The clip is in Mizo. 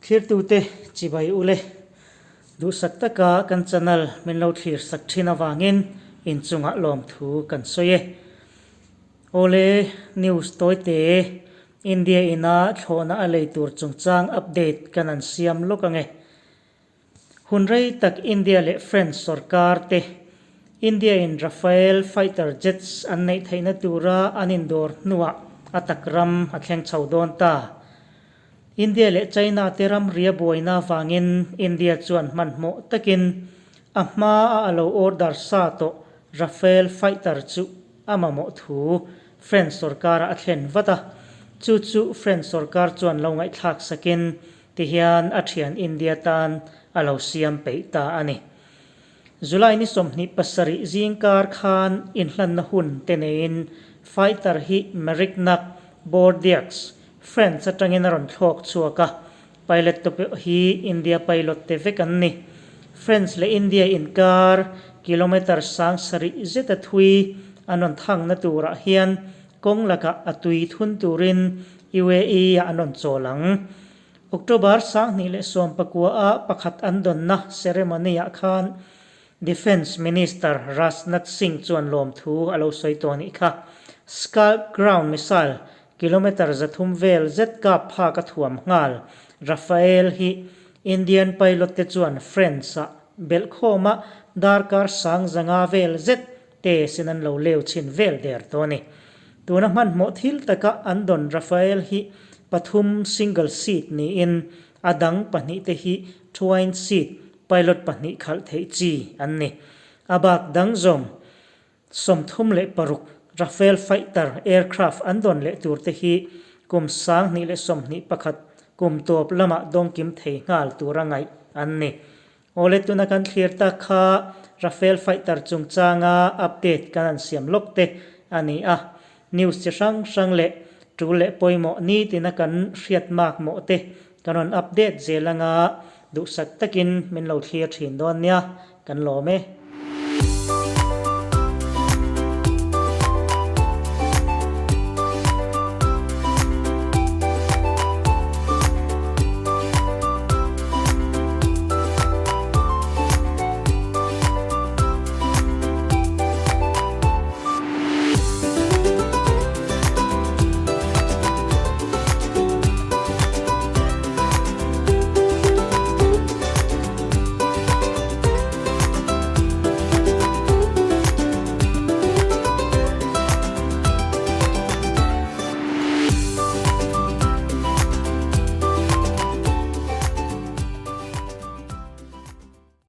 Thlirtute chibai ule duhsak taka kan channel min lo thlir sak thin avangin inchungah lawmthu kan sawi e. Awle news tawite India ina thlawhna a lei tur chungchang update kan an siam lawk ange. Hun rei tak India leh French sorkar te India in Rafale fighter jets an neih theihna tura an indawr hnuah a tak ram a thleng chho dawn ta. India leh China te ram ria buaina avangin India chuan hmanhmawh takin a hma a a lo order sa tawh Rafale fighter chu a mamawh thu French sorkar-ah a thlen vat a. Chu chu French sorkar chuan lo ngaihthlak sakin Tihian a thian India tan a lo siam peih ta a ni. July ni 27 zingkar khan inhlanna hun te neiin fighter hi Merignac, Bordeaux, France atangin a rawn thlawk chhuak a, pilot te pawh hi India pilot te vek an ni. France leh India inkar kilometre 7000 zeta thui an rawn thangna turah hian Kawng lakah a tui thun turin UAE ah an rawn chawl ang. October 2019 a pakhat an dawnna ceremony ah khan Defence Minister Rajnath Singh chuan lawmthu a lo sawi tawh anih kha. Scalp ground missile kilometre 300 vel zet kap phak a thuam nghal. Rafale hi Indian pilot te chuan France ah belhkhawma darkar 500 vel zet Te sin an lo leu chhin vel der tawh a ni. Tuna hmanhmawh thil taka an dawn Rafael hi pathum single seat niin a dang pahnih te hi twin seat, pilot pahnih khalh theih chi an ni. A bak dang zawng 36 Rafael fighter aircraft an dawn leh tur te hi kum 2021 kum tawp lamah dawngkim thei nghal tura ngaih an ni. Awle tuna kan thlir tak kha Rafale fighter chungchanga update kan han siam lawk te a ni a. News chi hrang hrang leh tul leh pawimawh nitina kan hriat mak mawh te kan rawn update zel anga duhsak takin min lo thlir thin dawn nia, kan lawm e.